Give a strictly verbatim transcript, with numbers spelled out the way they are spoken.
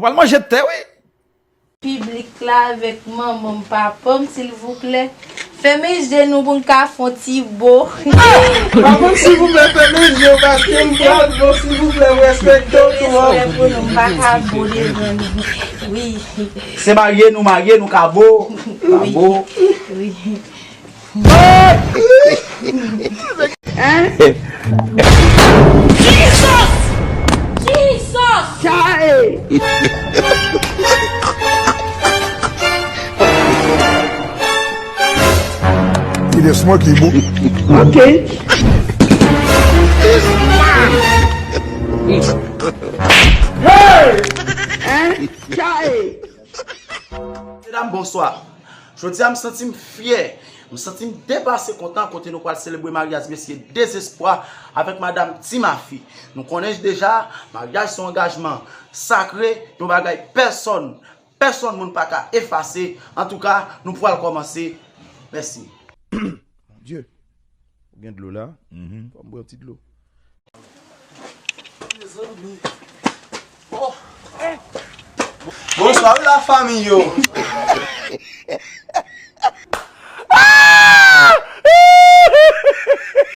Ou pral manje tè, wi. Piblik la avèk manman m, papa m, silvouplè. Fèmen je nou pou n ka fè yon ti bo. Papa m, silvouplè, fèmen je w paske m pral bo, silvouplè, m respekte w twòp. Respè pou nou, m pa ka bo devan nou. Wi. Se marye nou marye, nou ka bo. Nou ka bo. Wi. Jesus! Jesus! It is smoky, boo. Ok. Hein? Chae! Medam, bonswa. Jodi a, m santi m fyè. M santi m depase kontan kote nou pral selebre maryaj mesye Dezespwa avèk madanm Timafi. Nou konnen deja, maryaj se yon angajman sakre, yon bagay pèsòn, pèsonn moun pa ka efase. Antouka, nou pral kòmanse. Mèsi. Dye, ou gen dlo la? Fò m bwè yon ti dlo. Bonswa wi lafanmi yo.